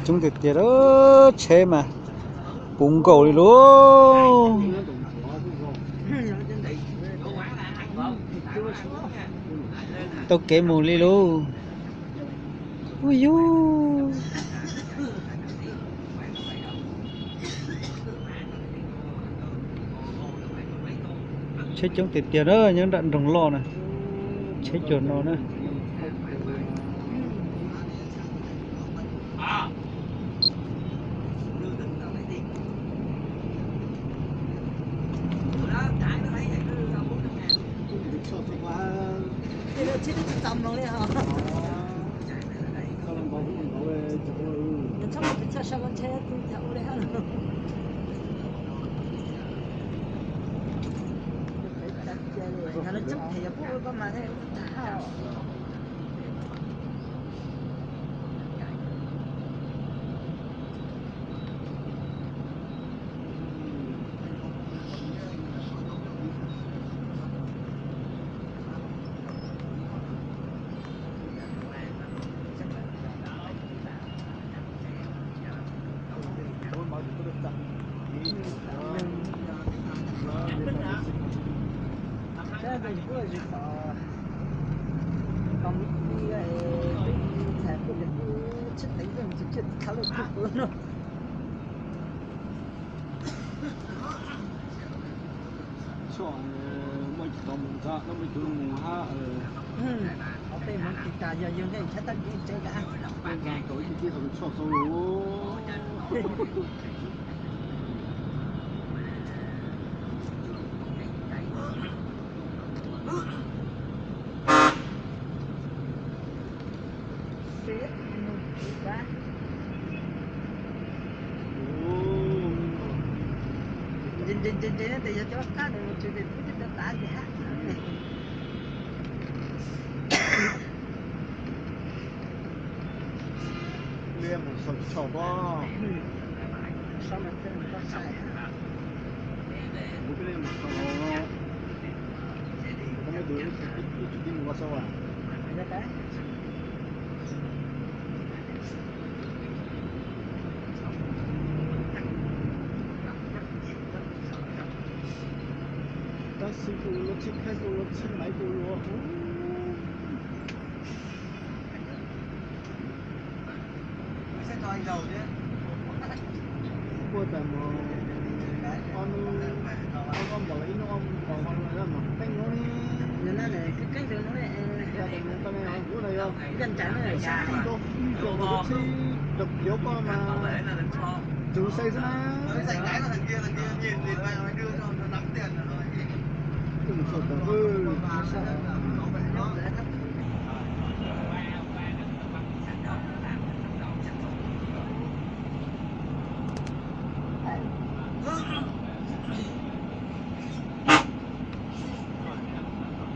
Coob tiag tiag, tsheb mas puv nkaus li lauj. Tau kev mus li lauj. Ui yug. Tsheb coob tiag tiag na, nyob nram nroog loj na. Tsheb cuag no na. Tsheb muaj cov mus ntag, no muaj cov mus hab. Qhov peb hmoov tis tas yog yug ntej ntshaib tab kev tseeb kab. Tau ib tug tij hauv tshoj tau lus. Ntse ntse ntse ntse tes yog cov qab ntawd mus tsis tes twb tsis tau tav ntse hab. Liaj mus xaus tshoj pob. Kuv peb liaj mus xaus, koj muab tus ib tug tij mus ua xaus as. Tab sis kuv ua lub tsheb khaib, kuv ua lub tsheb maiv, kuv ua Kuj tas mus ob hnub, ob hnub npaum li ib hnub ob hnub npaum mas peb hnub li. Yog na, keeb keeb ntawd no, yog tas mus tas ne, kuv na yog ncaj nraim na, ib zaug kuv txhib rau piav koj mas tsuv sai xwb na. Tus mus txog tas, tus mus txog tas.